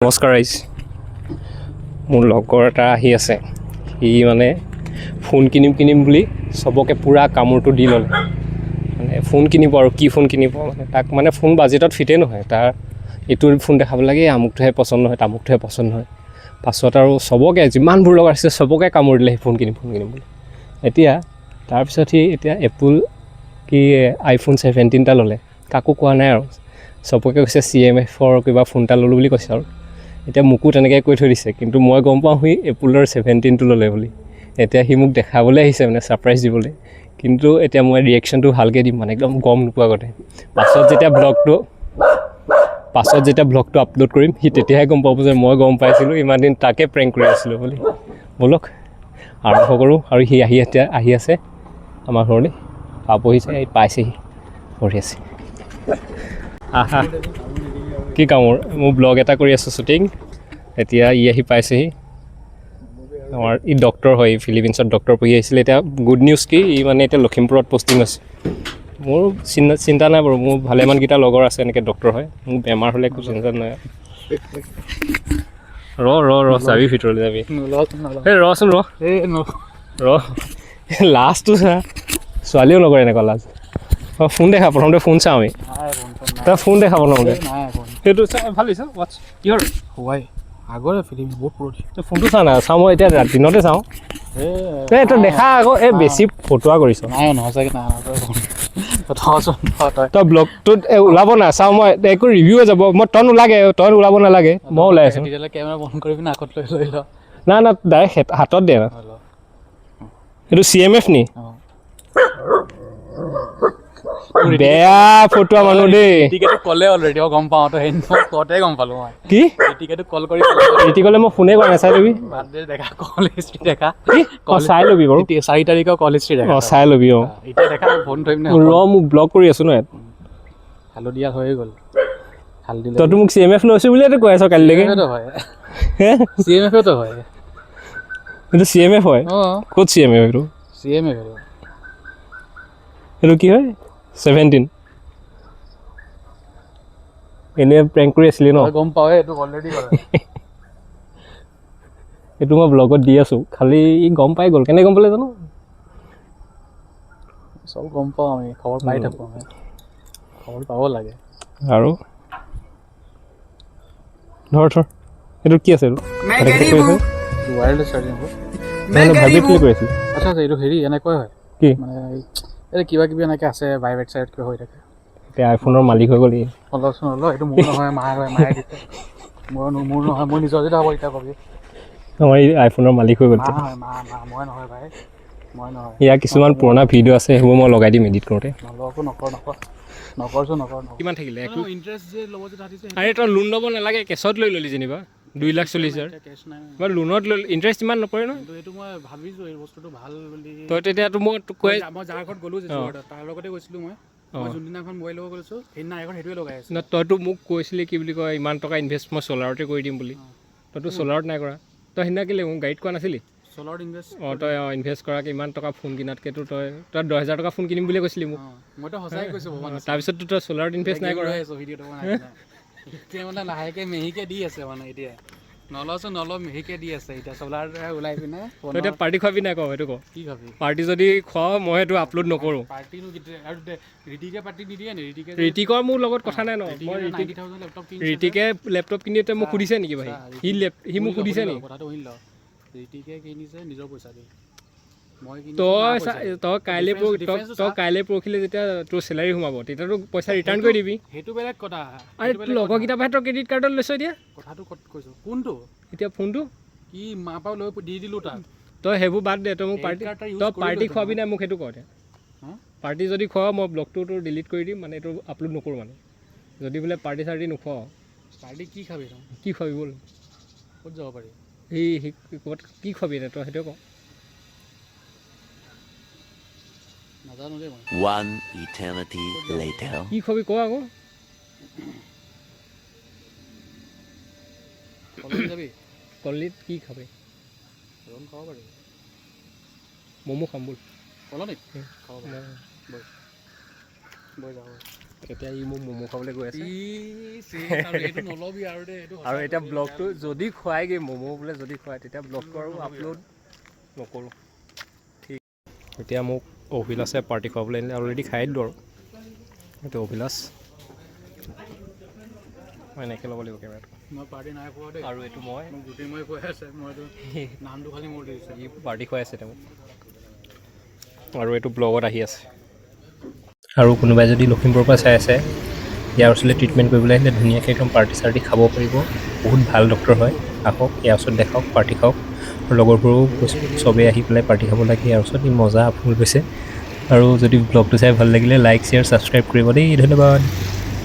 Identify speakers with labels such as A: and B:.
A: নমস্কাৰ ৰাইজ, মোৰ লগৰ এটা আহি আছে। সি মানে ফোন কিনিম কিনিম বুলি চবকে পূৰা কামোৰটো দি ল'লে। মানে ফোন কিনিব আৰু কি ফোন কিনিব, মানে তাক মানে ফোন বাজেটত ফিটেই নহয়। তাৰ এইটো ফোন দেখাব লাগে, আমুকটোহে পচন্দ নহয়, তামুকটোহে পচন্দ নহয়। পাছত আৰু চবকে, যিমানবোৰ লগৰ আছে চবকে কামোৰ দিলে সি ফোন কিনিম ফোন কিনিম বুলি। এতিয়া তাৰপিছত সি এতিয়া এপল কি আইফোন 17 এটা ল'লে। কাকো কোৱা নাই আৰু চবকে কৈছে চিএমএফৰ কিবা ফোন এটা ল'লোঁ বুলি কৈছে। আৰু এতিয়া মোকো তেনেকৈ কৈ থৈ দিছে, কিন্তু মই গম পাওঁ সি এপলৰ 17টো ল'লে বুলি। এতিয়া সি মোক দেখাবলৈ আহিছে, মানে ছাৰপ্ৰাইজ দিবলৈ। কিন্তু এতিয়া মই ৰিয়েকশ্যনটো ভালকৈ দিম, মানে একদম গম নোপোৱা আগতে। পাছত যেতিয়া ব্লগটো আপলোড কৰিম, সি তেতিয়াহে গম পাব যে মই গম পাইছিলোঁ, ইমান দিন তাকে প্ৰেংক কৰি আছিলোঁ বুলি। ব'লক, আৰম্ভ কৰোঁ। আৰু সি আহি এতিয়া আহি আছে আমাৰ ঘৰলৈ, পাবহিছে, এই পাইছেহি, পঢ়ি আছে। আহা, কি কামোৰ! মোৰ ব্লগ এটা কৰি আছোঁ, শ্বুটিং। এতিয়া ই আহি পাইছেহি। আমাৰ ই ডক্টৰ হয়, ই ফিলিপিনছত ডক্টৰ পঢ়ি আহিছিলে। এতিয়া গুড নিউজ কি, ই মানে এতিয়া লখিমপুৰত পষ্টিং হৈছে। মোৰ চিন্তা নাই বাৰু, মোৰ ভালেমানকেইটা লগৰ আছে এনেকৈ ডক্টৰ হয়। মোৰ বেমাৰ হ'লে একো চিন্তা নাই। ৰ ৰ ৰ, যাবি, ভিতৰলৈ যাবি। এই ৰচোন, ৰ ৰ, লাজটো চা। ছোৱালীও নকৰে এনেকুৱা লাজ। অঁ, ফোন দেখা প্ৰথমতে, ফোন চাওঁ আমি। তই ফোন দেখা প্ৰথমতে। সেইটো চা, ভাল হৈছে। ৱাটছ কিহৰ?
B: হোৱাই আগৰে ফিল্ম, বহুত পুৰণি।
A: তই ফোনটো চা না, চাওঁ মই এতিয়া দিনতে চাওঁ। এই তই দেখা আকৌ, এই বেছি ফটোৱা কৰিছ।
B: নাই, নহয় চাগে, নাই। থচোন তই।
A: তই ব্লগটোত এই ওলাব না, চাওঁ মই। একো ৰিভিউ যাব, মই তই নোলাগে, তই ওলাব নালাগে, মই ওলাই আছোঁ।
B: তেতিয়াহ'লে কেমেৰা বন্ধ কৰি পিনে আগত লৈ লৈ ল।
A: না না, ডাইৰেক্ট হাতত দে না।
B: ল।
A: এইটো চিএমএফ নি?
B: অঁ।
A: বেয়া ফটোৱা মানুহ দেই।
B: ঋতিকেতো ক'লে অলৰেডি, মই গম পাওঁ। তই সেইদিনা কওঁতে গম পালোঁ মই।
A: কি?
B: ঋতিকেতো কল কৰি
A: ঋতিকলে মই ফোনে কৰা নাই, চাই ল'বি।
B: বাদ দে, দেখা, কল হিষ্ট্ৰী দেখা।
A: কি? অঁ, চাই ল'বি বাৰু।
B: 4 তাৰিখৰ কল হিষ্ট্ৰী দেখা।
A: অঁ, চাই ল'বি, অঁ।
B: এতিয়া দেখা, ফোন থৈ পিনে।
A: ৰ, মোক ব্লগ কৰি আছোঁ ন ইয়াত।
B: হালধীয়া হৈয়ে গ'ল, হালধি।
A: তইতো মোক চিএমএফ লৈছোঁ বুলিয়েতো কৈ আছ কালিলৈকে।
B: হয়, চিএমএফেতো হয়।
A: এইটো চিএমএফ হয়?
B: অঁ।
A: ক'ত চিএমএফ এইটো?
B: চিএমএফ।
A: এইটো কি হয়, 17? এনেই প্ৰেংক কৰি আছিলি ন?
B: তই গম পাৱে এইটো অলৰেডি কৰে।
A: এইটো মই ব্লগত দি আছোঁ খালি। ই গম পাই গ'ল, কেনেকৈ গম পালে জানো?
B: চব গম পাওঁ আমি, খবৰ পাই থাকোঁ আমি, খবৰ পাব লাগে।
A: আৰু ধৰ ধৰ, এইটো কি আছে? এইটো কেনেকৈ কৰি আছে?
B: ৱায়াৰলেছ চাৰ্জিং হ'ব।
A: নহয়, ভাইব্ৰেট কেলৈ কৰি আছিল?
B: আচ্ছা আচ্ছা, এইটো হেৰি এনেকুৱাই হয়।
A: কি?
B: মানে এই কিবা কিবি এনেকৈ আছে, ভাইব্ৰেট চাইব্ৰেট কিবা হৈ থাকে।
A: এতিয়া আইফোনৰ মালিক হৈ গ'ল ই।
B: অলপচোন অলপ, এইটো মোৰ নহয়, মায়ে হয়, মায়ে দিছে। মোৰ নহয়, মোৰ নিজৰ যেতিয়া হ'ব তেতিয়া কবি।
A: আমাৰ ই আইফোনৰ মালিক হৈ গ'ল।
B: মা হয়, মা মা, মই নহয় ভাই, মই নহয়।
A: ইয়াৰ কিছুমান পুৰণা ভিডিঅ' আছে, সেইবোৰ মই লগাই দিম এডিট কৰোঁতে।
B: নলওঁ, নকৰ নকৰ নকৰচোন, নকৰ নকৰ।
A: কিমান থাকিলে একো?
B: ইণ্টাৰেষ্ট যে ল'ব যে তাহাঁতি যে।
A: আৰে, তই লোন ল'ব নালাগে, কেছত লৈ ল'লি যেনিবা 2,40,000।
B: কেছ নাই।
A: বা লোনত লৈ ইণ্টাৰেষ্ট ইমান নপৰে ন।
B: কিন্তু এইটো মই ভাবিছোঁ এই বস্তুটো ভাল বুলি।
A: তই তেতিয়াতো মই তোক কৈ
B: মই যাৰ ঘৰত গ'লোঁ যে যোৰহাটত, তাৰ লগতে গৈছিলোঁ মই। মই যোনদিনাখন মোবাইল ল'ব গৈছোঁ, সেইদিনা এখন সেইটোৱে লগাই আছোঁ।
A: ন, তইতো মোক কৈছিলি, কি বুলি কয়, ইমান টকা ইনভেষ্ট মই চ'লাৰতে কৰি দিম বুলি। তইতো চ'লাৰত নাই কৰা। তই সেইদিনা কেলৈ মোক গাড়ীত কোৱা নাছিলি?
B: চ'লাৰত ইনভেষ্ট।
A: অঁ, তই অঁ ইনভেষ্ট কৰাকৈ ইমান টকা ফোন কিনাতকৈতো তই 10,000 টকা ফোন কিনিম বুলিয়ে কৈছিলি মোক।
B: অঁ, মইতো সঁচাই কৈছোঁ, ভবা নাছিলোঁ।
A: তাৰপিছততো তই চ'লাৰত ইনভেষ্ট নাই কৰা।
B: আছোঁ ভিডিঅ'টো বনাই পেলাই। এতিয়া মানে লাহেকৈ মেহিকে দি আছে, মানে এতিয়া নলওঁচোন নলওঁ, মেহিকে দি আছে। এতিয়া চ'লাৰ ওলাই পিনে।
A: তই এতিয়া পাৰ্টি খোৱাবি নাই ক, সেইটো ক।
B: কি খাবি?
A: পাৰ্টি যদি খুৱাও, মই সেইটো আপলোড নকৰোঁ।
B: পাৰ্টিনো কেতিয়া আৰু ঋতিকে পাৰ্টি নিদিয়ে নি ঋতিকে?
A: ঋতিকৰ মোৰ লগত কথা নাই ন। মই ঋতিক
B: 90,000 লেপটপ কিনিছে।
A: ঋতিকে লেপটপ কিনি এতিয়া মোক সুধিছে নেকি ভাই? সি মোক সুধিছে নেকি?
B: কথাটো শুনি ল, ঋতিকে কিনিছে নিজৰ পইচা দি, মই কিনিছোঁ
A: তই
B: মাৰ পইচা দি।
A: তই কাইলৈ
B: difference টো
A: তই
B: চা।
A: কাইলৈ পৰহিলৈ যেতিয়া তোৰ চেলাৰী সোমাব, তেতিয়াতো পইচা ৰিটাৰ্ণ কৰি দিবি।
B: সেইটো বেলেগ কথা।
A: আৰে,
B: সেইটো বেলেগ।
A: লগৰকেইটাৰ পৰাহে তই ক্ৰেডিট কাৰ্ডত লৈছ এতিয়া।
B: কথাটো ক'ত কৈছোঁ, কোনটো?
A: এতিয়া ফোনটো।
B: কি মা পৰা লৈ দি দিলোঁ তাক।
A: তই সেইবোৰ বাদ দে, তই মোক
B: Credit
A: party
B: card টা use
A: তই
B: কৰিলোঁ
A: পাৰ্টি
B: তো
A: খোৱাবি
B: মই।
A: নাই মোক সেইটো ক এতিয়া।
B: হা?
A: পাৰ্টি যদি খুৱাও, মই ব্লগটো তোৰ ডিলিট কৰি দিম, মানে এইটো আপলোড নকৰোঁ। মানে যদি বোলে পাৰ্টি চাৰ্টি নোখোৱাওঁ।
B: পাৰ্টি কি খাবি তই?
A: কি খুৱাবি ব'ল।
B: ক'ত যাব পাৰি?
A: সি সি ক'ৰবাত কি খুৱাবি এতিয়া, তই সেইটোৱে ক।
B: নাজানো দেই মই।
C: One eternity later.
A: কি খুৱাবি ক আকৌ।
B: কলনি যাবি?
A: কলনিত কি খাবি?
B: ৰোল খাব পাৰি।
A: ম'ম' খাম ব'ল।
B: কলনিত খাব পাৰি। বৈ বৈ যাওঁ।
A: এতিয়া ই মোক ম'ম' খাবলৈ গৈ আছে।
B: ই চেচ আৰু, এইটো নল'বি আৰু দেই, এইটো
A: আৰু
B: সঁচা
A: এতিয়া
B: কৈছোঁ।
A: ব্লগটো যদি খুৱাইগৈ, ম'ম' বোলে যদি খুৱাই, তেতিয়া ব্লগটো আৰু আপলোড নকৰোঁ। ঠিক, এতিয়া মোক অভিলাষে পাৰ্টি খুৱাবলৈ আনিলে। অলৰেডি খাই দিলোঁ। আৰু এইটো অভিলাষ। মই এনেকৈ ল'ব লাগিব কেমেৰাটো।
B: মই পাৰ্টি নাই খোৱা দেই।
A: আৰু এইটো মই।
B: মোক গোটেই মই কৈ আছে, মইতো নামটো খালি মোৰ দিছে।
A: ই পাৰ্টি খুৱাই আছে তেওঁ। আৰু এইটো ব্লগত আহি আছে। আৰু কোনোবাই যদি লখিমপুৰৰ পৰা চাই আছে, ইয়াৰ ওচৰলৈ ট্ৰিটমেণ্ট কৰিবলৈ আহিলে ধুনীয়াকৈ একদম পাৰ্টি চাৰ্টি খাব পাৰিব। বহুত ভাল ডক্টৰ হয়। আহক, ইয়াৰ ওচৰত দেখাওক, পাৰ্টি খাওক। আৰু লগৰবোৰো কৈছোঁ, চবেই আহি পেলাই পাৰ্টি খাব লাগে ইয়াৰ ওচৰত। ই মজা ফুল গৈছে। আৰু যদি ব্লগটো চাই ভাল লাগিলে লাইক, শ্বেয়াৰ, ছাবস্ক্ৰাইব কৰিব দেই। ধন্যবাদ।